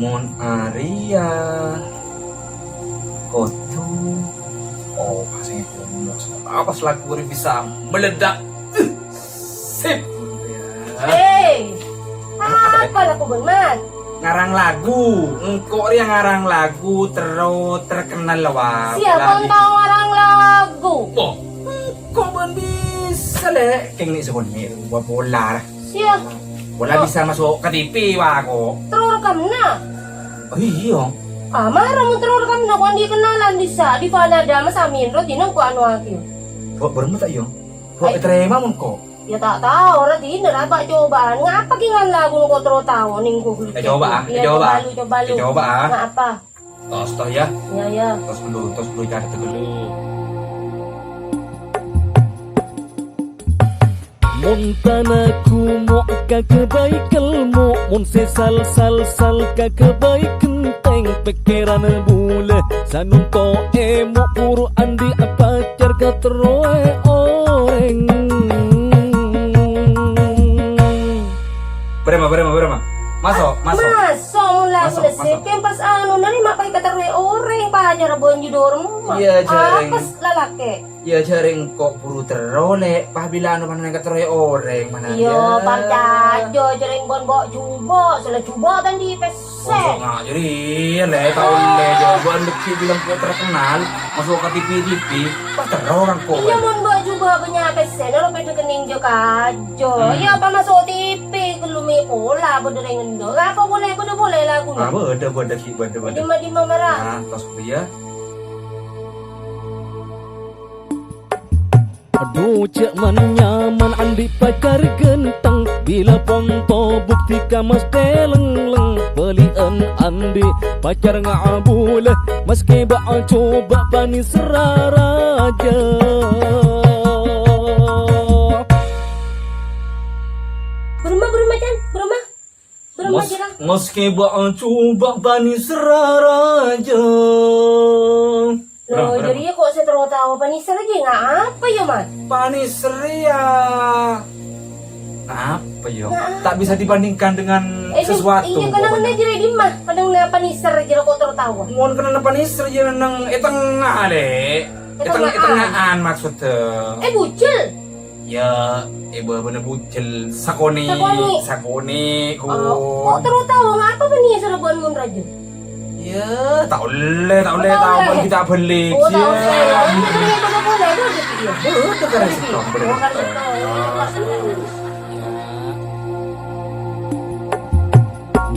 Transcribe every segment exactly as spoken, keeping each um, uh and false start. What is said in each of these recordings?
Mon arèya kodhu, oh, pas ngedhing, apa selaku bisa meledak. Sip. Hei, apa lagu, Bang Man? Ngarang lagu. Engko' rèya ngarang lagu terro terkenal, wah. Siapa yang tahu ngarang lagu? Wah, engko' bân bisa, Lè'. Kèng nè' sakonnè' wah pola. Siya. Pola bisa maso' ka T V, wah, kok. Terro rekamna? Oh, iyâ. Ah, mara mon terro rekamna, kok andi' kenalan bisa, di Fanada, Mas Amin, ro, dina engko' anu, Akil. Kok bârâmma ta' iyâ? Kok ètarèma mon kok? Ya ta' tao, ra dina ra, Pak, cobaan. Ngapa ki ngan lagu kok terro tao, nèng kok. Eh, coba, ah, eh, coba. Coba lu, coba lu. Eh, coba, ah. Ngapa? Tos, tos, ya. Ya, ya. Tos dulu, tos dulu, cari dulu. Mon tana kumo' kagabay kelmo', mon sè sal-sal-sal kagabay genteng, pèkkèran bulâ sanonto' èmo' buru andi' pacar ka terroè orèng. Bârâmma, bârâmma, bârâmma. Maso', maso'. Maso', mon lagu maso', maso'. Sè pas anu, narèma paè ka terroè orèng, pacara bonju dorma. Iyâ, jhâreng. Apes lalakè'. Iyâ, jhâreng kok buru terro, Lè'. Pas bilâ anu panèka terroè orèng, mana iyâ, parcajâ, jhâreng bân bo' jhubâ', sala jhubâ' tandhi pèssè. Mosok ngajhâri, Lè', ta' ollè, jhubâ' bân bukti bilang kok terkenal, maso' ka T V-T V, pas terro kan kok. Iyâ, mon bo' jhubâ' bânnya' pèssèna, lo pèdhâ kennèng jâ kajâ. Hmm. Iyâ, apa maso' T V, kellu mè' pola, bâdâ rèng endâ'. Apa bolè, bâdâ bolè laguna. Ah, bâdâ, bâdâ, Ki, bâdâ, bâdâ. Dimma-dimma mara. Nah, tos, iyâ. Adhu, jhâ' man-nyaman andi' pacar ganteng, bilâ ponto bukti ka mas tèlènglèng, bâli'ân andi' pacar ngabulâ, maskè ba'-coba' panèserra rajâ. Bârâmma, bârâmma, Can? Bârâmma? Bârâmma, Mas-, Jira? Maskè ba'-coba' panèserra rajâ. Loh, bârâmma, bârâmma. Jârèya kok sè terro tao panèser ghi' ngapa yâ, Mas? Panèser yâ. Ngapa yâ? Ngapa? Tak bisa dibandingkan dengan sesuatu pokoknya. Eh, iyâ, kenanganna jârèya dimma? Kenanganna panèser jârèya kok terro tao? Mon kenanganna panèser yâ neng è tengnga, Lè'. È teng-, è tengnga'an maksoddhâ. Eh, bujel. Ya, è bâbâna bujel sakonè', sakonè'. Sakonè', kok. Oh, kok terro tao ngapa bânnè sè rebbhuwân mon rajâ? Ya, ta' ollè, ta' ollè, ta' ollè. Bân kita bâli. Oh, ta' ollè. Oh, itu kan yang pada boleh, boleh, gitu ya? Boleh, boleh, boleh. Oh, kan gitu.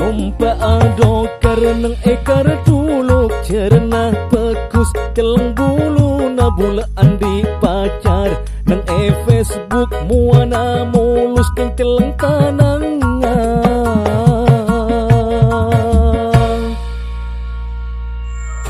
Mompa'a dhokar neng è Karduluk, jârâna bhâghus cellèng buluna, bulâ andi' pacar neng è Facebook, mowana molus kèng cellèng kanangan.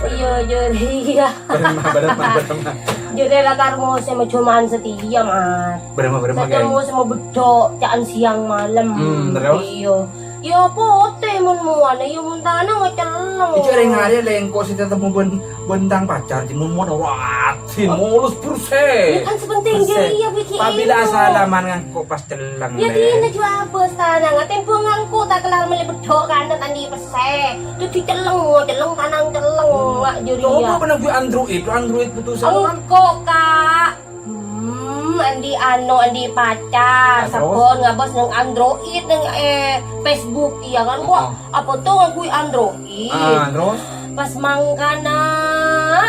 Iyâ, jârèya. Bârâmma, bârâmma, bârâmma. Jârèya lakar mosèm jhuma'an satèya, Mat. Bârâmma, bârâmma, Kèng? Satèya mosèm beddhok, ca'an siang malem. Hmm, terus? Iyâ. Iyâ, potè mon mowana, iyâ, mon tanang cellèng. Iyâ, rèng arèya lèngko' sè tatemmo bân, bân tang pacar, mon mowana, wah, molus bersè. Iyâ, kan sè pentèng jârèya, Biki. Apabila asalaman ngangko' pas cellèng, iyâ, Lè'. Dina jhâ' abâs tanang, tèmbhâng ngangko' ta' kellar mellè beddhok kanna' ta' andi' pèssè. Dhâddhi cellèng, cellèng tanang cellèng, hmm. Nga' jârèya. Coba pernah gue Android, Android putus apa kan? Engko', Kak. Hmm, andi' ano, andi' pacar, ah, terus? Sabbhân ngabâs neng Android, neng, eh, Facebook, iyâ kan, kok? Heeh. Apa tuh ngagui Android? Ah, terus? Pas mangkana,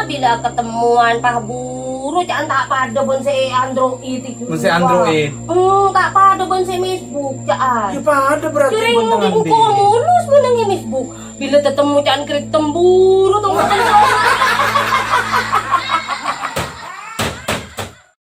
bilâ ketemmowan, pas buru, ca'an ta' padâ bân sè Android iku. Bân sè Android? Hmm, ta' padâ bân sè Facebook, ca'an. Ya, padâ berarti. Jârèya bân mungkin tang engko' andi'. Mulus bân neng Facebook. Bilâ tatemmo ca'an krèk temburu, tong-tong.